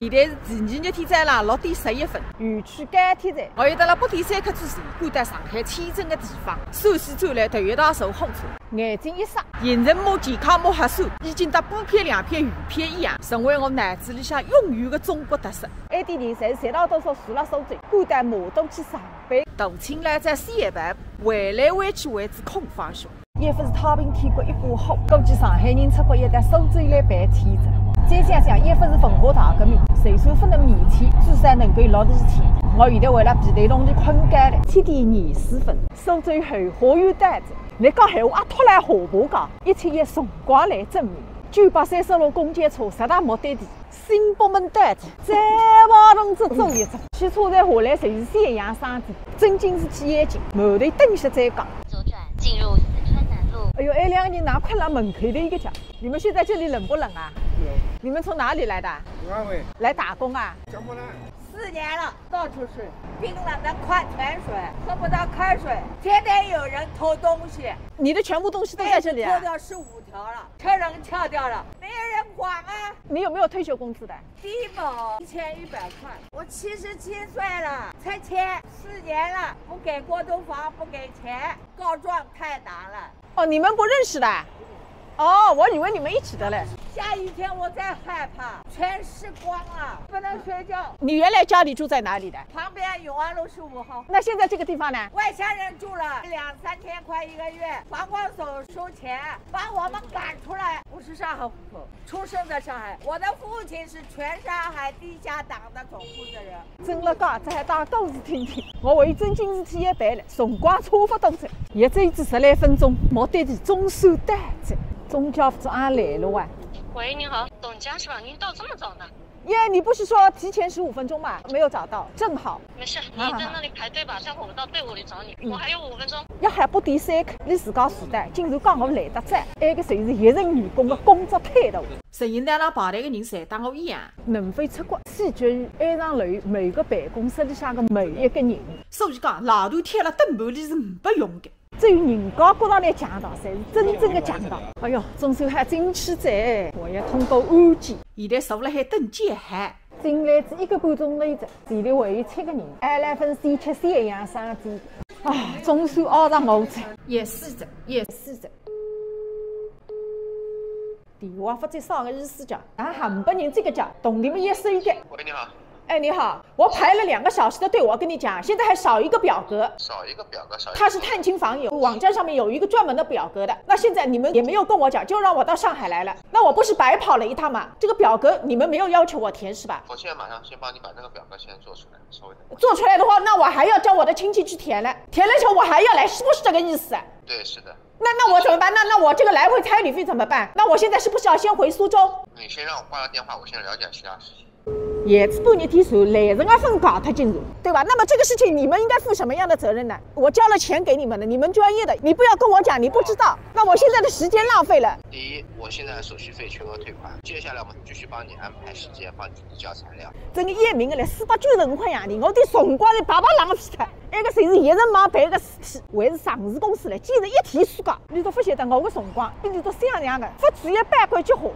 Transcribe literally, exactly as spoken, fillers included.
现在是第二日天早浪，六点十一分，园区高铁站。我要到了八点三刻之前，赶到上海签证的地方，首先转来头一趟坐火车，眼睛一眨，行程码、健康码核酸，已经搭布票、粮票、油票一样，成为我脑子里向永远的中国特色。埃点人侪是赚到多少住了苏州，赶到魔都去上班。大清老早先一跑，回来回去为之空放学。 也勿是太平天国一把火，估计上海人出国也到苏州来办签证。再想想，也勿是文化大革命，就算勿能免签，至少能够有落地签。我现在为了皮带弄得困觉了，七点廿四分，苏州后花园到了。侬讲闲话阿拖拉下巴讲，一切以辰光来证明。九百三十路公交车直达目的地。 新北门到了，再往东走走一走，汽车站下来侪是夕阳商店，正经是体验景，后头等歇再讲。左转进入四川南路。哎哟，哎，两个人哪困了门口的一个家？你们现在这里冷不冷啊？冷。你们从哪里来的？武汉卫。来打工啊？江波南。四年了，到处睡，冰冷的矿泉水，喝不到开水，天天有人偷东西。你的全部东西都在这里啊？偷掉十五条了，车人撬掉了，没有人管啊。你有没有退休工资的？ 低保一千一百块，我七十七岁了，拆迁四年了，不给过渡房，不给钱，告状太难了。哦，你们不认识的？哦，我以为你们一起的嘞。下雨天我再害怕，全湿光了，不能睡觉。你原来家里住在哪里的？旁边永安路十五号。那现在这个地方呢？外乡人住了两三千块一个月，房管所收钱，把我们赶出来。我是上海户口， 出生在上海，我的父亲是全上海地下党的总负责人。真了假，这还当故事听听。我为正经事体也办了，辰光差勿多了，也只有十来分钟，目的地总算到了，中介服装也来了哇。喂，你好，董家是吧？您到这么早呢？耶，你不是说提前十五分钟吗？没有找到，正好。没事，你在那里排队吧，待会儿我到队伍里找你。嗯。我还有五分钟。要还不第三个，你自家时代，竟然讲我来得早，埃个就是一人员工的工作态度。 实行当中排队的人侪搭我一样，能否出国，取决于埃幢楼每个办公室里向的每一个人。所以讲，老头贴了灯牌里是没用的。只有人家觉着来强盗，才是真正的强盗。哎哟，总算还进去哉，我要通过安检。现在坐辣海等叫号。进来只一个半钟头哉，前头还有七个人，还来分先吃先一样生煎。啊，总算熬到我哉，也是的，也是的。 电话发最少个意思讲，啊，喊不人这个讲，懂你们意思一点。喂，你好。哎，你好，我排了两个小时的队，我跟你讲，现在还少一个表格。少一个表格，少一个。他是探亲访友，网站上面有一个专门的表格的。那现在你们也没有跟我讲，就让我到上海来了，那我不是白跑了一趟吗？这个表格你们没有要求我填是吧？我现在马上先帮你把那个表格先做出来，稍微等。做出来的话，那我还要叫我的亲戚去填了，填了之后我还要来，是不是这个意思？对，是的。 那，那我怎么办？那，那我这个来回差旅费怎么办？那我现在是不是要先回苏州？你先让我挂了电话，我先了解其他事情。也是半日天就来人家分搞他进入，对吧？那么这个事情你们应该负什么样的责任呢？我交了钱给你们了，你们专业的，你不要跟我讲你不知道，那我现在的时间浪费了。第一，我现在手续费全额退款，接下来我们继续帮你安排时间，帮你提交材料。真个要命个嘞，四百九十五块洋钿，我的辰光侪白白浪费脱。 埃个侪是一人忙办个事体，还是上市公司嘞，简直一天世界。侬都勿晓得我个辰光，比侬都想象个，勿止一百块几化。